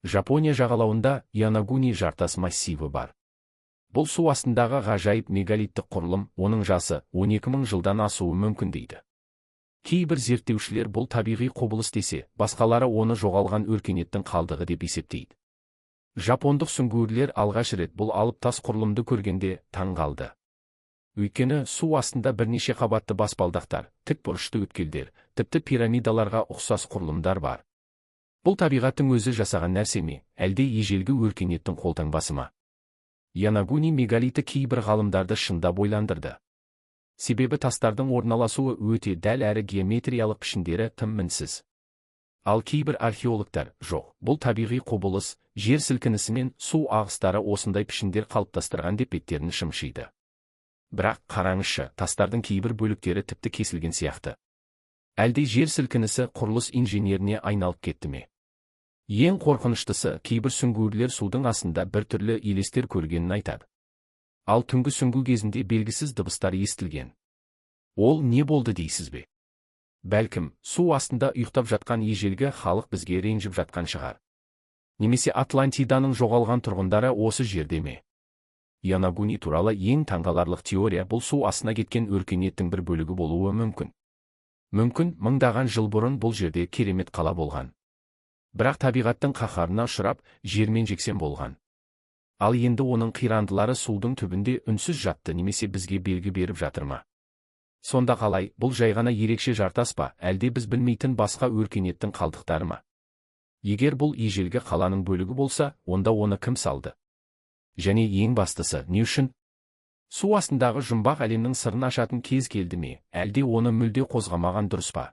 Жапония жағалауында Йонагуни жартас массиві бар. Бұл су астындағы ғажайып мегалиттік құрылым, оның жасы 12 мың жылдан асуы мүмкін дейді. Кейбір зерттеушілер бұл табиғи құбылыс десе, басқалары оны жоғалған өркениеттің қалдығы деп есептейді. Жапондық сүңгуірлер алғаш рет бұл алып тас құрылымды көргенде таң қалды. Өйткені су астында бірнеше қабатты баспалдақтар, тік бұрышты өткелдер, тіпті пирамидаларға ұқсас құрылымдар бар. Бұл табиғаттың өзі жасаған нәрсе ме, әлде ежелгі өркениеттің қолтаңбасы ма? Йонагуни мегалиті кейбір ғалымдарды шындап ойландырды. Себебі тастардың орналасуы өте дәл әрі геометриялық пішіндері тым мінсіз. Ал кейбір археологтар: «Жоқ, бұл табиғи құбылыс, жер сілкінісі мен су ағыстары осындай пішіндер қалыптастырған», – деп беттерін шымшиды. Бірақ қараңызшы, тастардың кейбір бөліктері тіпті кесілген сияқты. Әлде жер сілкінісі құрылыс инженеріне айналып кетті ме? Ең қорқыныштысы, кейбір сүңгуірлер судың астында біртүрлі елестер көргенін айтады. Ал түнгі сүңгу кезінде белгісіз дыбыстар естілген. Ол не болды дейсіз бе? Бәлкім, су астында ұйықтап жатқан ежелгі халық бізге ренжіп жатқан шығар. Немесе Атлантиданың жоғалған тұрғындары осы жерде ме? Йонагуни туралы ең таңғаларлық теория: бұл су астына кеткен өркениеттің бір бөлігі болуы мүмкін. Мүмкін, мыңдаған жыл бұрын бұл жерде керемет қала болған. Бірақ табиғаттың қаһарына ұшырап, жермен жексен болған. Ал енді оның қирандылары судың түбінде үнсіз жатты немесе бізге белгі беріп жатыр ма? Сонда қалай, бұл жай ғана ерекше жартас па, әлде біз білмейтін басқа өркениеттің қалдықтары ма? Егер бұл ежелгі қаланың бөлігі болса, онда оны кім салды? Және ең бастысы, не үшін? Су астындағы жұмбақ әлемнің сырын ашатын кез келді ме, әлде оны мүлде қозғамаған дұрыс па?